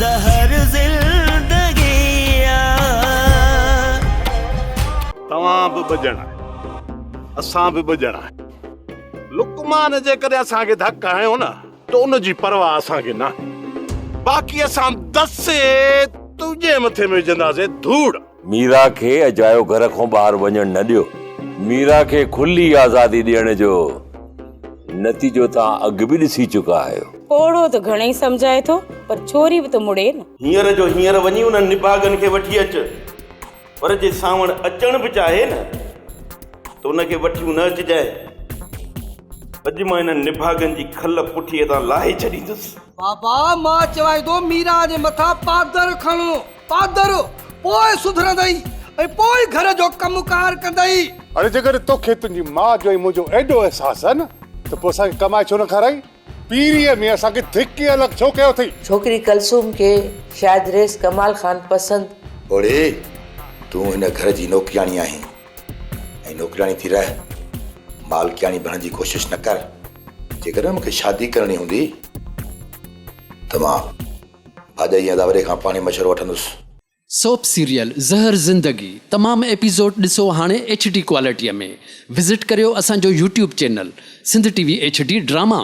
زهر زندگي آ. توهان به ٻه ڄڻا اسان به ٻه ڄڻا. لقمان جيڪڏهن اسان کي ڌڪ هنيو نه ته ان جي پرواهه اسان کي ناهي. باقي اسان دسي تنهنجي مٿي ۾ وجهنداسين ڌوڙ. ميرا کي اجايو گهر کان ٻاهر وڃڻ نه ڏيو. ميرا کي کلي آزادي ڏيڻ جو نتيجو توهان اڳ به ڏسي چڪا آهيو. پوڙهو ته گهڻئي سمجهائي ٿو پر ڇوري به ته مڙي نه. هينئر جو هينئر وڃي انهن نڀاڳن کي وٺي اچ. پر جي سانوڻ اچڻ به چاهي نه ته ان کي وٺيون نه اچجانء. اڄ مان انهن نڀاڳن جي کل پٺيء تان لاهي ڇڏيندس. بابا مان چوانء ٿو ميران جي مٿان پادر کڻ، پادر، پوء سڌرندئي ۽ پوء گهر جو ڪم ڪار ڪندئي. اڙي جيڪڏهن توکي تنهنجي ماء جو ۽ منهنجو ايڏو احساس آهي نه ته پوء اسان کي ڪمائي ڇو نه کارائين؟ پيريء ۾ اسان کي ڌڪي الڳ ڇو ڪيو اٿئي؟ ڇوڪري ڪلثوم کي شايد رئيس ڪمال خان پسند. پوڙهي، تون هن گهر جي نوڪرياڻي آهين ۽ نوڪرياڻي ٿي رهه. مالڪياڻي بڻڻ جي ڪوشش نه ڪر. جيڪڏهن مون کي شادي ڪرڻي هوندي ته مان ڀاڄائي يا داوري کان پاڻهي مشورو وٺندس. سوپ سيريل زهر زندگي تمام ايپيسوڊ ڏسو هاڻي ايڇ ڊي ڪوالٽي ۾ وزٽ ڪريو اسان جو YouTube channel Sindh T V H D drama.